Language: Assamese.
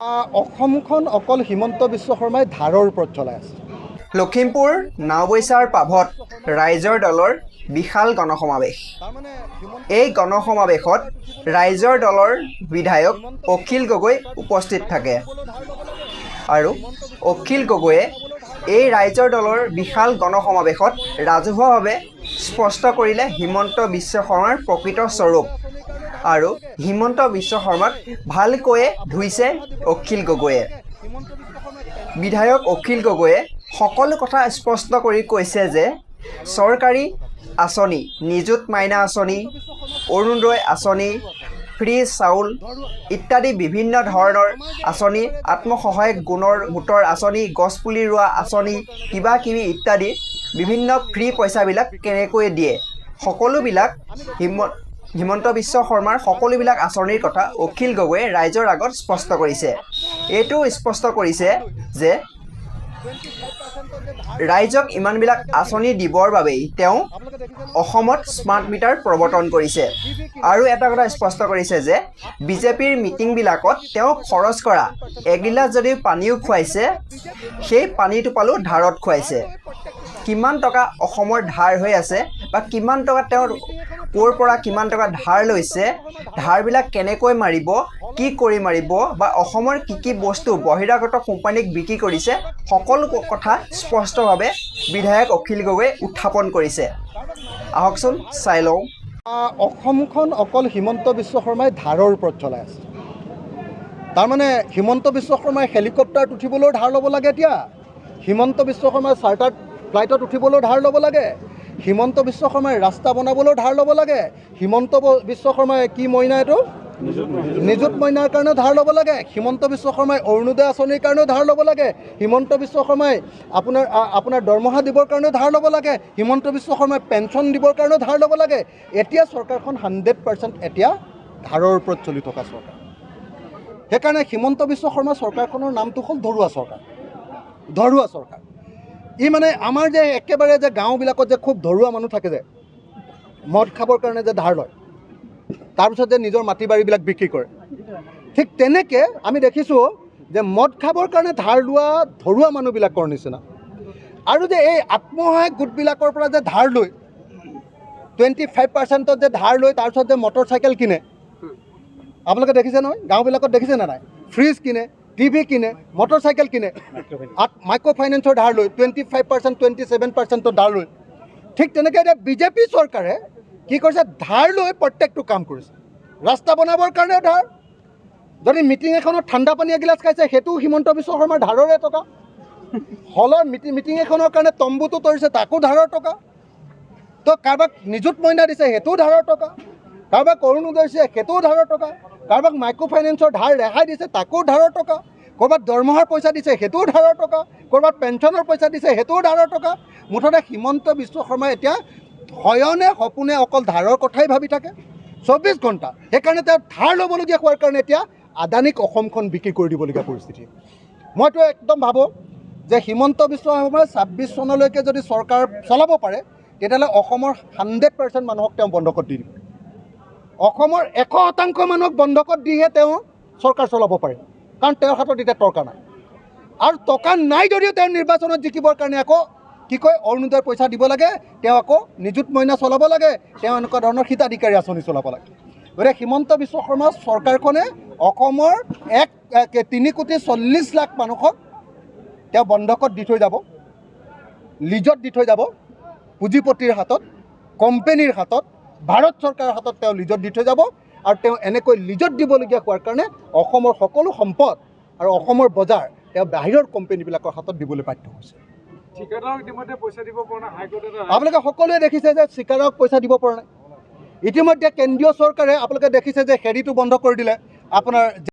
অসমখন অকল হিমন্ত বিশ্ব শৰ্মাই ধাৰৰ ওপৰত চলাই আছে। লখিমপুৰ নাওবৈচাৰ পাভত ৰাইজৰ দলৰ বিশাল গণসমাৱেশ। এই গণসমাৱেশত ৰাইজৰ দলৰ বিধায়ক অখিল গগৈ উপস্থিত থাকে আৰু অখিল গগৈয়ে এই ৰাইজৰ দলৰ বিশাল গণসমাৱেশত ৰাজহুৱাভাৱে স্পষ্ট কৰিলে হিমন্ত বিশ্ব শৰ্মাৰ প্ৰকৃত স্বৰূপ আৰু হিমন্ত বিশ্ব শৰ্মাক ভালকৈয়ে ধুইছে অখিল গগৈয়ে। বিধায়ক অখিল গগৈয়ে সকলো কথা স্পষ্ট কৰি কৈছে যে চৰকাৰী আঁচনি, নিযুত মাইনা আঁচনি, অৰুণোদয় আঁচনি, ফ্ৰী চাউল ইত্যাদি বিভিন্ন ধৰণৰ আঁচনি, আত্মসহায়ক গোটৰ আঁচনি, গছপুলি ৰোৱা আঁচনি, কিবা কিবি ইত্যাদি বিভিন্ন ফ্ৰী পইচাবিলাক কেনেকৈ দিয়ে, সকলোবিলাক হিমন্ত বিশ্ব শৰ্মাৰ সকলোবিলাক আঁচনিৰ কথা অখিল গগৈয়ে ৰাইজৰ আগত স্পষ্ট কৰিছে। এইটোও স্পষ্ট কৰিছে যে ৰাইজক ইমানবিলাক আঁচনি দিবৰ বাবেই তেওঁ অসমত স্মাৰ্ট মিটাৰ প্ৰৱৰ্তন কৰিছে। আৰু এটা কথা স্পষ্ট কৰিছে যে বিজেপিৰ মিটিংবিলাকত তেওঁ খৰচ কৰা এগিলাচ যদি পানীও খুৱাইছে, সেই পানী টোপালো ধাৰত খুৱাইছে। কিমান টকা অসমৰ ধাৰ হৈ আছে বা কিমান টকা তেওঁ ক'ৰ পৰা কিমান টকা ধাৰ লৈছে, ধাৰবিলাক কেনেকৈ মাৰিব, কি কৰি মাৰিব বা অসমৰ কি কি বস্তু বহিৰাগত কোম্পানীক বিক্ৰী কৰিছে, সকলো কথা স্পষ্টভাৱে বিধায়ক অখিল গগৈয়ে উত্থাপন কৰিছে। আহকচোন চাই লওঁ। অসমখন অকল হিমন্ত বিশ্ব শৰ্মাই ধাৰৰ ওপৰত চলাই আছে। তাৰমানে হিমন্ত বিশ্ব শৰ্মাই হেলিকপ্টাৰত উঠিবলৈও ধাৰ ল'ব লাগে, এতিয়া হিমন্ত বিশ্ব শৰ্মাই চাৰ্টাৰ্ড ফ্লাইটত উঠিবলৈও ধাৰ ল'ব লাগে, হিমন্ত বিশ্ব শৰ্মাই ৰাস্তা বনাবলৈও ধাৰ ল'ব লাগে, হিমন্ত বিশ্ব শৰ্মাই কি মইনা এইটো নিযুত মইনাৰ কাৰণেও ধাৰ ল'ব লাগে, হিমন্ত বিশ্ব শৰ্মাই অৰুণোদয় আঁচনিৰ কাৰণেও ধাৰ ল'ব লাগে, হিমন্ত বিশ্ব শৰ্মাই আপোনাৰ দৰমহা দিবৰ কাৰণেও ধাৰ ল'ব লাগে, হিমন্ত বিশ্ব শৰ্মাই পেঞ্চন দিবৰ কাৰণেও ধাৰ ল'ব লাগে। এতিয়া চৰকাৰখন 100% এতিয়া ধাৰৰ ওপৰত চলি থকা চৰকাৰ। সেইকাৰণে হিমন্ত বিশ্ব শৰ্মা চৰকাৰখনৰ নামটো হ'ল ধৰুৱা চৰকাৰ। ধৰুৱা চৰকাৰ ই মানে আমাৰ যে একেবাৰে যে গাঁওবিলাকত যে খুব ধৰুৱা মানুহ থাকে যে মদ খাবৰ কাৰণে যে ধাৰ লয়, তাৰপিছত যে নিজৰ মাটি বাৰীবিলাক বিক্ৰী কৰে, ঠিক তেনেকৈ আমি দেখিছোঁ যে মদ খাবৰ কাৰণে ধাৰ লোৱা ধৰুৱা মানুহবিলাকৰ নিচিনা। আৰু যে এই আত্মসহায়ক গোটবিলাকৰ পৰা যে ধাৰ লৈ 25%ত যে ধাৰ লৈ তাৰপিছত যে মটৰ চাইকেল কিনে, আপোনালোকে দেখিছে নহয় গাঁওবিলাকত দেখিছে নে নাই? ফ্ৰিজ কিনে, টিভি কিনে, মটৰ চাইকেল কিনে, মাইক্ৰ' ফাইনেন্সৰ ধাৰ লৈ 25%, 27%ত ধাৰ লৈ। ঠিক তেনেকৈ এতিয়া বিজেপি চৰকাৰে কি কৰিছে, ধাৰ লৈ প্ৰত্যেকটো কাম কৰিছে। ৰাস্তা বনাবৰ কাৰণেও ধাৰ, যদি মিটিং এখনত ঠাণ্ডা পানী এগিলাচ খাইছে সেইটোও হিমন্ত বিশ্ব শৰ্মাৰ ধাৰৰে টকা, হলৰ মিটিং এখনৰ কাৰণে তম্বুটো তৰিছে তাকো ধাৰৰ টকা, তো কাৰোবাক নিযুত মইনা দিছে সেইটোও ধাৰৰ টকা, কাৰোবাক অৰুণোদয় দিছে সেইটোও ধাৰৰ টকা, কাৰোবাক মাইক্ৰ' ফাইনেন্সৰ ধাৰ ৰেহাই দিছে তাকো ধাৰৰ টকা, ক'ৰবাত দৰমহাৰ পইচা দিছে সেইটোও ধাৰৰ টকা, ক'ৰবাত পেঞ্চনৰ পইচা দিছে সেইটোও ধাৰৰ টকা। মুঠতে হিমন্ত বিশ্ব শৰ্মাই এতিয়া শয়নে সপোনে অকল ধাৰৰ কথাই ভাবি থাকে 24 ঘণ্টা। সেইকাৰণে তেওঁ ধাৰ ল'বলগীয়া হোৱাৰ কাৰণে এতিয়া আদানীক অসমখন বিক্ৰী কৰি দিবলগীয়া পৰিস্থিতি। মইতো একদম ভাবোঁ যে হিমন্ত বিশ্ব শৰ্মাই 26 চনলৈকে যদি চৰকাৰ চলাব পাৰে তেতিয়াহ'লে অসমৰ 100% মানুহক তেওঁ বন্ধকত দি দিব। অসমৰ 100% মানুহক বন্ধকত দিহে তেওঁ চৰকাৰ চলাব পাৰে, কাৰণ তেওঁৰ হাতত এতিয়া টকা নাই। আৰু টকা নাই যদিও তেওঁ নিৰ্বাচনত জিকিবৰ কাৰণে আকৌ কি কয় অৰুণোদয়ৰ পইচা দিব লাগে, তেওঁ আকৌ নিযুত মইনা চলাব লাগে, তেওঁ এনেকুৱা ধৰণৰ হিতাধিকাৰী আঁচনি চলাব লাগে। গতিকে হিমন্ত বিশ্ব শৰ্মা চৰকাৰখনে অসমৰ 3 কোটি 40 লাখ মানুহক তেওঁ বন্ধকত দি থৈ যাব, লিজত দি থৈ যাব, পুঁজিপতিৰ হাতত, কোম্পেনীৰ হাতত, ভাৰত চৰকাৰৰ হাতত তেওঁ লিজত দি থৈ যাব। আৰু তেওঁ এনেকৈ লিজত দিবলগীয়া হোৱাৰ কাৰণে অসমৰ সকলো সম্পদ আৰু অসমৰ বজাৰ তেওঁ বাহিৰৰ কোম্পেনীবিলাকৰ হাতত দিবলৈ বাধ্য হৈছে। ঠিকাদাৰক ইতিমধ্যে পইচা দিব পৰা নাই, হাইকোৰ্টে এটা আপোনালোকে সকলোৱে দেখিছে যে ঠিকাদাৰক পইচা দিব পৰা নাই। ইতিমধ্যে কেন্দ্ৰীয় চৰকাৰে আপোনালোকে দেখিছে যে হেৰিটো বন্ধ কৰি দিলে আপোনাৰ।